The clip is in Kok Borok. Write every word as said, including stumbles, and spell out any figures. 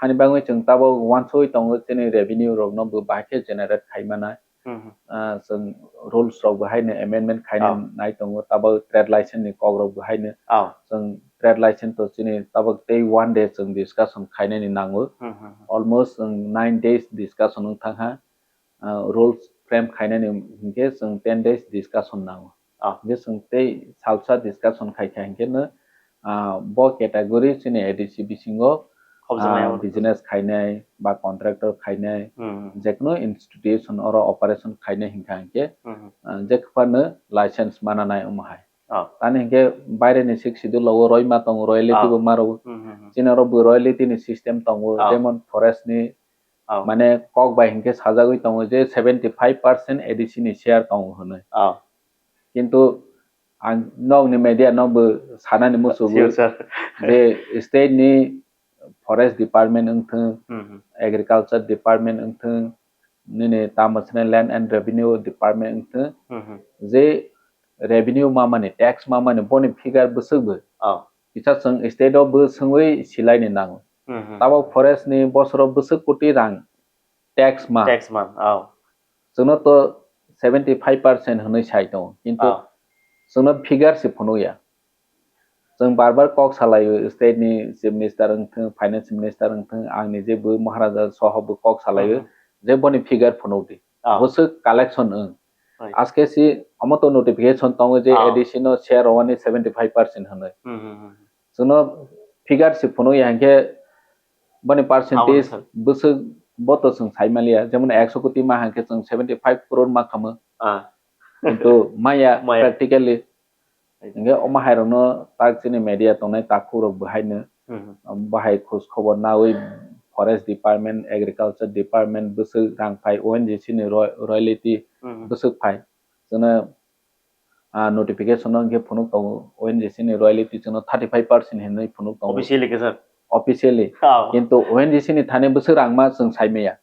Hani bagwi chwng tabok uansugwi tongo, chini revenue rokno bo bahai khe generate khai manai. Hmm. Ah, chwng rules rok bo haino amendment khaina Ah. nai tongo, tabok trade license ni kok rok bo haino. Ah. Chwng trade license to chini tabok tei one day chwng discussion khainani nango. Hmm, hmm, hmm. Almost chwng nine days discussion wng thang ha. Ah, rules frame khainani hinkhe chwng ten days discussion nango. Ah. Hinkhe chwng tei salsa discussion khai kha hinkhe no, ah, bo category chini A D C bisingo, Khobjaknai ah, abo. Business khainai ba contractor khainai, Hmm. Jekno institution oro operation khainai hinkha hinkhe, Hmm. Ah, jekphano license mana nai omo hai. Ah. Tani hinkhe baire ni sixth schedule o roima tongo, royalty Ah. bo maro. Hmm, hmm, hmm. Chini oro bo royalty ni system tongo, Ah. jemon forest ni Ah. mane kok bai hinkhe sajagwi tongo je seventy five percent A D C ni share tongo hwnwi. Ah. Kintu ang nokni media no bo sanani musugo Sure, sir. je state ni forest department wngthwng, Hmm, hmm. Agriculture department wngthwng, nini tamo sene land and revenue department wngthwng, Hmm, hmm. je revenue mamani, tax mamani, boni figure bwswk bo. Ah. Kisa chwng state o bo swngwi silaini nango. Hmm, hmm. Tabok forest ni bosoro bwswk koti rang tax ma. Tax man, oh. Chwngno to seventy five percent hwnwi sai tongo, kintu Ah. chwngno figure se phunukya. Chwng bar bar kok salaio, state ni chief minister wngthwng, finance minister wngthwng, ang nije bo Maharaja soho bo kok salaio, Hmm. je boni figure phunukdi. Ah. Bwswk collection wng. Right. Aske si omo to notification tongo je Ah. A D C no share rwani seventy five percent hwnwi. Hmm, hmm, hmm. Chwngno figure se phunukya hinkhe boni percentage Abo ni sal. Bwswk bo to chwng sai maliya. Jemon ekso koti ma hinkhe chwng seventy five crore ma khamu. Ah. Kintu maya Maya. Practically. Hinkhe omo hai rokno tak chini media tongnai takhuk rok bo haino, Hmm. Bahai khoj khobor nawi forest department, agriculture department bwswk rang phai, O N G C ni roy-, royalty Hmm. bwswk phai. Chwngno, ah, notification no hinkhe phunuk tongo, O N G C ni royalty chwngno thirty five percent hinwi phunuk tongo. Officially khe, sir? Officially. Oh. Kintu O N G C ni thani bwswk rang ma chwng sai maya.